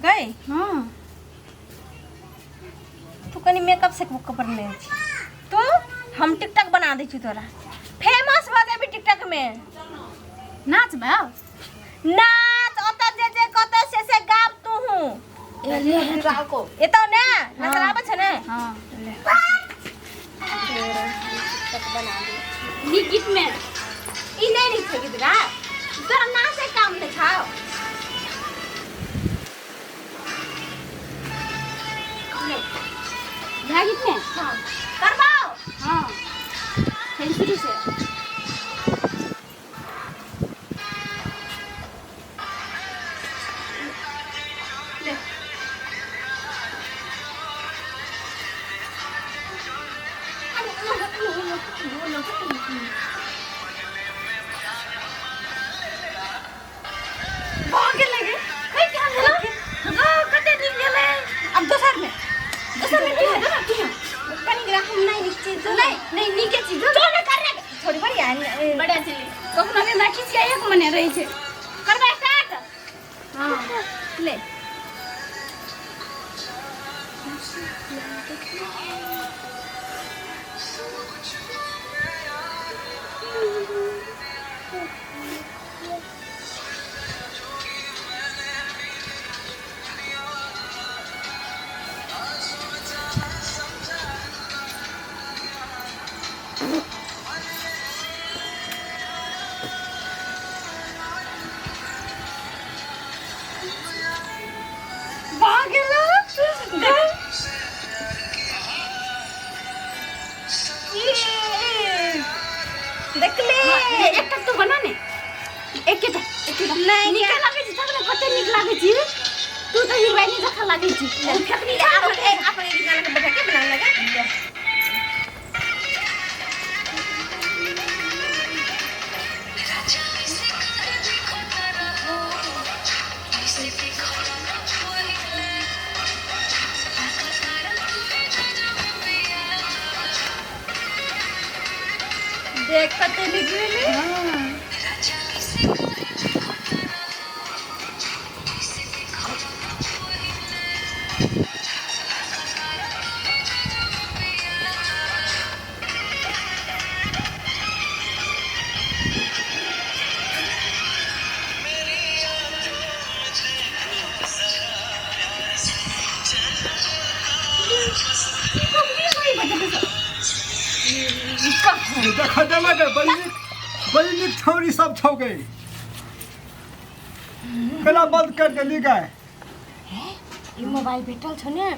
गई। हाँ। तू कनी मेकअप से कपर नहीं छी तू, हम टिकटॉक बना दै छी तोरा, फेमस भऽ जेबी टिकटॉक में। नाच बा। नाच ओतऽ जे जे कहतौ से से गाब तू हूँ। एतौ ने नजर आबै छै ने? हाँ। ले टिकटॉक बना दे। नीक गीत में। ई नहि नीक छै गीत गा, तोरा नाचे काम नहि छौ। ले। भए गीत में? हाँ, करबाओ। हाँ, फेर शुरू से। ले। भऽ गेलै गे। हे, केहन भेलौ? गो, कते नीक भेलै। आब दोसर में, दोसर में की है? दोसर की है? कनी ग्राह हम नहीं लिख छी। नहीं नहीं, नीके चीज। जो ने कर रे थोड़ी बढ़िया। बढ़िया चली। कखनो भी हमरा खिसिया एक मने रहै छै। करबै स्टार्ट? हाँ, ले। भऽ गेलो। देखले? एकटा तू बना ने, एकेटा एकेटा। नहि। नीक लागै छै तब ने, कते नीक लागै छै। तू तऽ हीरोइन जकाँ लागै छै। फेकनी। अपन एक गाना के बैठा के बना लगा। देख, कते नीक भेलै। देख देलक, बड़ी नीक, बड़ी नीक छौरी सब छौ गई। केना बंद कर देली गए? ई मोबाइल भेटल छौ ने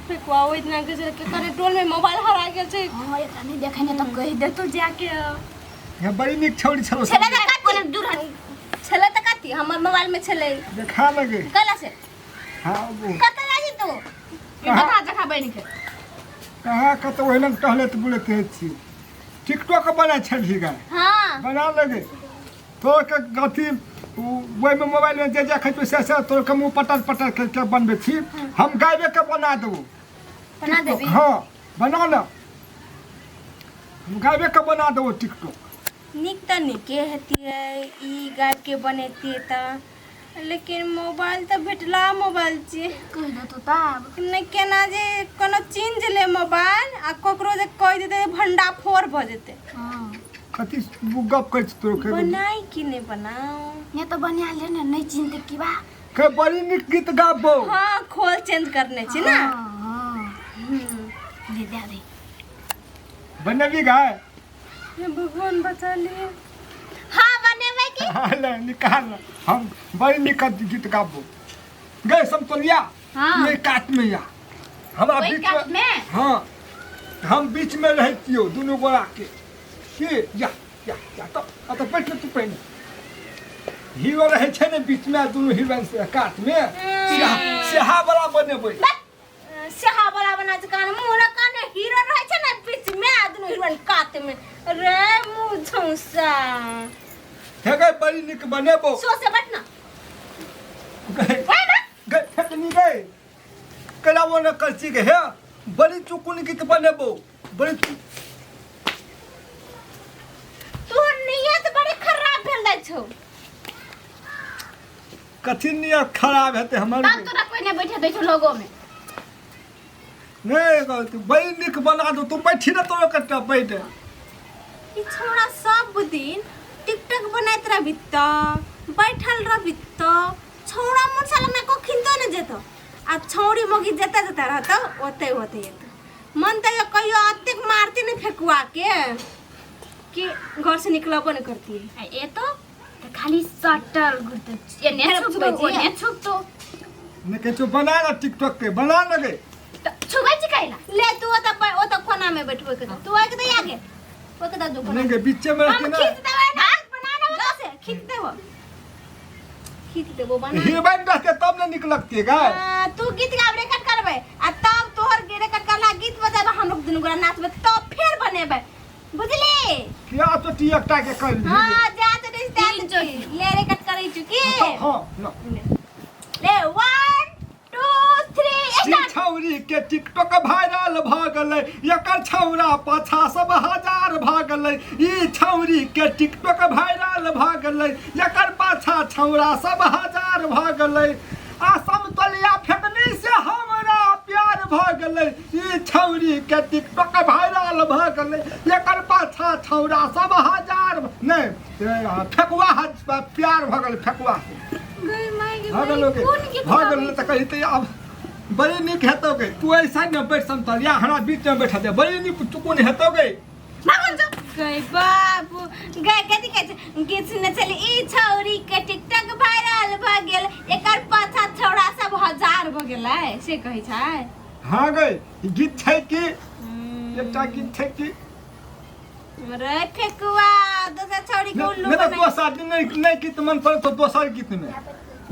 फेकुआ, ओहि दिना के के करे टोल में मोबाइल हरा गेल छै। हाँ, एकरा नहि देखै ने तऽ कहि देतौ जाके। हे, बड़ी नीक छौरी छलो। छलै तऽ कथी? कोनो दूर हट। छलै तऽ कथी? हमर मोबाइल में छलै। देखा लगे। कला से। हाँ, वो कतऽ जाइ छी तू? कथा जखा बनि के। कहाँ कतौ ओहिना टहलैत बुलैत रहै छी। टिकटॉक बना छलही गए? हाँ। बना लगे तोर के अथी ओहिमे मोबाइलमे जे जे खैतो से से तोर के मुँह पटर पटर करके बनबै छी। हम गायबे के बना देबो। बना देबी? हाँ, बना ले, हम गायबे के बना देबो टिकटॉक। नीक तऽ नीके हेतियै ई गाबिके बनेतियै तऽ, लेकिन मोबाइल तऽ भेटला मोबाइल छियै। कहि देतौ तब। नहि, केना जे कोनो चीज ले मोबाइल आ ककरो जे कहि देतै, भंडा फोड़ भऽ जेतै। हाँ। कथी गप कहै छी तोर के? बनाइ कि नहि बनाउ? नहि तऽ बना ले ने, नहि चिन्हते की बा। के बड़ी नीक गीत गाबो। हाँ, खोल चेंज करने छी ना। हाँ हाँ। ले, दे दे। बनेबी गाय? हे भगवान, बचा लिए। हाँ, बनेबै की। ले निकाल, हम बड़ी नीक गीत गाबो गए समतोलिया। हाँ। ये कात में या हमरा ओहि बीच कात में में? हाँ, हम बीच में रहै छियौ दुनू गोरा के के या या या तो अतऽ बैठ तू पहिने। हीरो रहै छै ने बीच में आ दुनू हीरोइन से कात में, स्याहा स्याहा वाला बनेबै। स्याहा वाला बना छै कान मुँह न कान। हीरो रहै छै ने बीच में आ दुनू हीरोइन कात में रे मुँह झौसा। हे गई, बड़ी नीक बनेबो। सो से बैठ ना। गई। बैठ ना। गई फेकनी गई, केना वो न करची गे। हे, बड़ी चुकुन गीत बनेबो, बड़ी तोहर नियत बड़ी खराब भेल जाइ छौ। कथी नियत खराब हेतै हमर तब तोरा कोई नहीं बैठे दै छौ लोगो में। नहीं तू बड़ी नीक बना दो, तू बैठी ना तोरो कट्टा बैठ। ई छोड़ा सब दिन टिकटॉक बनाइत रहबी त बैठल रहबी त छौड़ा मन साला में को खिंतो न जेतो आ छौड़ी मोगी जता जता रहतो ओते ओते जेतो। मन त ये कहियो अतेक मारते न फेकुआ के कि घर से निकलबो न करती। आ ए तो त खाली सटल घुरतो, एने फेर छुपतो छुबै छी। ओने छुपतो। ने कहै छौ बना ना टिकटॉक के बना ना गे। त छुबै छी कैला? ले तू ओत ओत कोना में बैठबे के तू आके दे आगे ओके दा दो कोना। नहीं गे बीचे में हम रखी ना। खींच देबै ना बना ना ओत से खींच देबो, खींच देबो बना। हीरोइन रहते तब ना निक लगती गा। आ, तू गीत गाब रिकॉर्ड करबै आ तब तोहर रिकॉर्ड करला गीत बजेबै, हम लोग दुनू गोरा नाचबै तब फेर बनेबै, बुझली? किया तो टी एकटा के कर ली। हां जा तो नहीं तीन जा चोटी। ले रिकॉर्ड करै छु की। हां ना ले 1 2 3 ई स्टार्ट। छौरी के टिकटॉक वायरल भ गेलै, एकर छौरा पाछा सब हजार भ गेलै। ई छौरी के टिकटॉक वायरल भ गेलै, एकर पाछा छौरा सब हजार भ गेलै। आ समतोलिया फेकनी से हमरा प्यार भ गेलै। ई छौरी के टिकटॉक वायरल भ गेलै, एकर पाछा छौरा सब हजार नहीं फेकुआ प्यार भ गेलै फेकुआ से। गई माय गे भऽ माय, गेलो गे कोन गीत भऽ गाबै गेलो तऽ कही तऽ आब बड़ी नीक हेतौ गे। तू ऐसा ने बैठ समतलिया हमरा बीच में बैठा दे, बड़ी नीक चुकुन हेतौ गे। भगवान जो गई बाबू गई कथी कहै छै गीत सुनने छली ई छौरी के टिकटॉक वायरल भ गेल, एकर पाछा छौड़ा सब हजार भ गेलै से कहै छै। हाँ गे ई गीत छै कि एकटा गीत छै कि रे फेकुआ दोसर छौरी के उल्लू नहीं तो बना दोसर नहीं नहीं गीत मन पड़े तो दोसर गीत में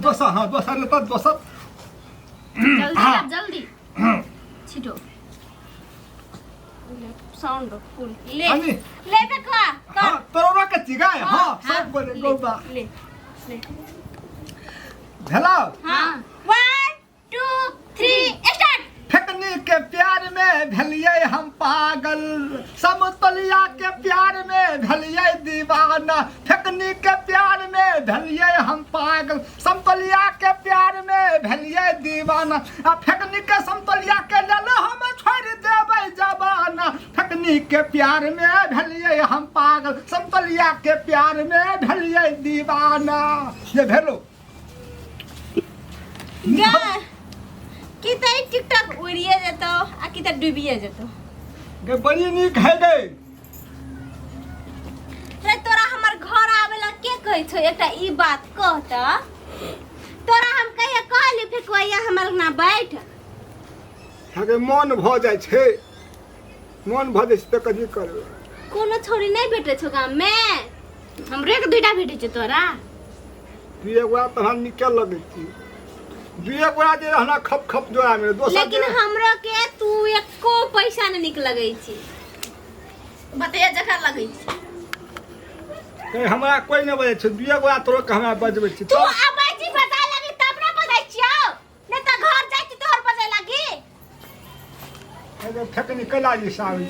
दोसर, हाँ दोसर लेता दोसर। जल्दी आ, जल्दी छिटो साउंड फुल ले अनि। ले फेकुआ कर। हाँ तोरा के चिगाय हाँ सब बोले ले, गोबा ले ले भेला। हाँ 1 2 3 स्टार्ट। फेकनी के प्यार में भेलिए हम पागल, समतोलिया के प्यार में भेलिए दीवाना। फेकनी के प्यार में भेलिए हम पागल, समतोलिया के प्यार में भेलिए दीवाना। आ फेकनी के समतोलिया के लेल हम छोड़ देबै जवाना। फेकनी के प्यार में भेलिए हम पागल, समतोलिया के प्यार में भेलिए दीवाना। ये भेलो गा की त ई टिकटॉक उड़िए जेतो आ की त डूबिए जेतो। गे बड़ी नीक है गे। रे तोरा हमर घर आवेला के कहै छौ एकटा ई बात कह त तोरा हम कहिया कहली फेकुआ हमर ना बैठ। हाँ गे मन भ जाइ छै, मन भ जाइ छै त कथी करबै। कोनो छोरी नहीं भेटै छौ गाम में? हमरे के दुईटा भेटै छै तोरा। दुए गोरा तऽ हमरा नीके लगै छै, दुए गोरा जे हमरा खप खप जोड़ा में दोसर लेकिन हमरो के तू एको पैसा नहीं निक लगै छी, बतैया जखा लगै छी। कहीं हमरा कोई नहीं बजै छै, दुए गोरा तोरो के हमरा बजबै छै। तू आबै छी बजाय लागी तब ना बजै छियौ, नहीं त घर जाइ छी तोहर बजाय लागी। अरे फेकनी कैला जी सावी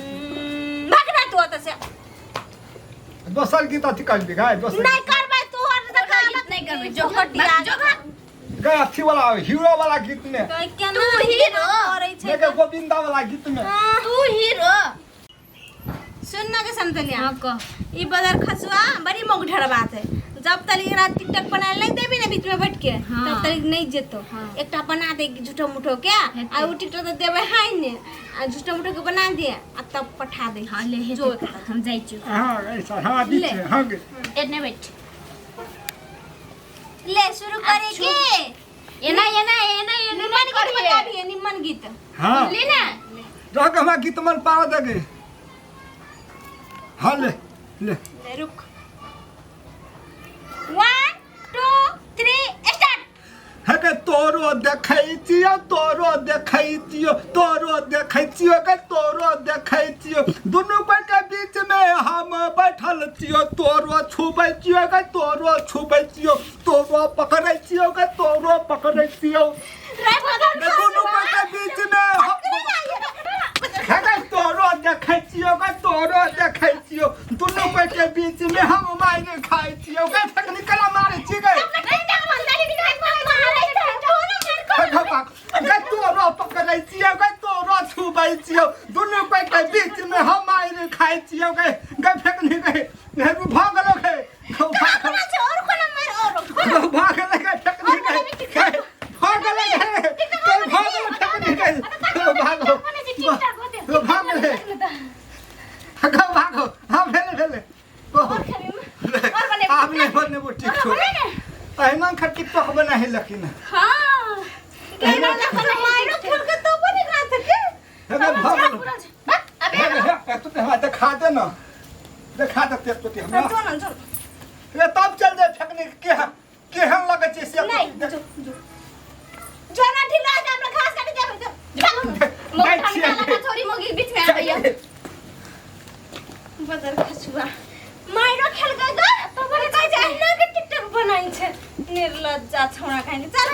भगना तू ओतऽ से। दोसर गीत अथी करबी गाय दोसर नहीं करबै तोहर दोसर गीत नहीं करबै, जो कटिया जो भाग। गाय अथी वाला हीरो वाला गीत में केना तू हीरो। करै छै नहीं गे, गोविंदा वाला गीत में। हाँ। तू हीरो। सुन ना के समतलिया। हाँ कह। ई बदर खसुआ बड़ी मोग ढरबा है, जब तक एकरा टिकटॉक बनाए नहीं देबी ना बीच में बैठ के हाँ। तब तक नहीं जेतो। हाँ। एकटा बना दे झूठो मूठो के हेतै। आ उ टिकटॉक तो देबे है ने, आ झूठो मूठो के बना दे आ तब पठा दे। हाँ ले हेतै। जो हम जाइ छी। हाँ ऐसा हाँ बीच ले। में हाँ गे। एने बैठ। ले शुरू करे के एना एना एना एना निमन गीत बता भी निमन गीत। हाँ ले ना रह के हमरा गीत मन पावा देगे। हाँ ले ले ले रुक 1 2 3 स्टार्ट। हे के तोरो देखै छियो, तोरो देखै छियो, तोरो देखै छियो के तोरो देखै छियो, दुनू कोई के बीच में हम बैठल छियो। तोरो छुबै छियो के तोरो छुबै छियो, तोरो पकड़ै छियो के तोरो पकड़ै छियो। रे बदर दुनू कोई के बीच में हम हे के तोरो देखै छियो के तोरो देखै छियो, दुनू कोई के बीच में हम मारि खाइ छियो। के फेकनी कला मारै छी गे। खाइ छियौ दुनू कोई के बीच में हम मारि खाइ छियौ गए गए फेकनी गए हे भऽ गेलो गे अपना छै और कोना मार और भऽ गेलै गए फेकनी गए भऽ गेलै गे भऽ गेलै फेकनी गए भागो भाग गेलै भागो भागो हाँ भेलै भेलै और खेलबी और बनेबो। आब नहि बनेबो टिकटॉक अहिना खा टिकटॉक बना है लकिन हाँ एहिना मारो खेल के तो बनी खा सके हे भऽ गेलो अबे हे तो हमरा देखा दे ना देखा दे ते तो हमरा जो ना जो रे तब चल जाए फेकने के केहन लगै छै से नहीं जो जो जो ना ढीला है हमरा घास काटे जाबे जो मोगी ठंडा लगा छोरी मोगी बीच में आ गई बदर खसुआ माइरो खेल के गा तो बने कहै छै अहिना के टिकटॉक बनाइ छै निर्लज्जा छौड़ा खाइ चल।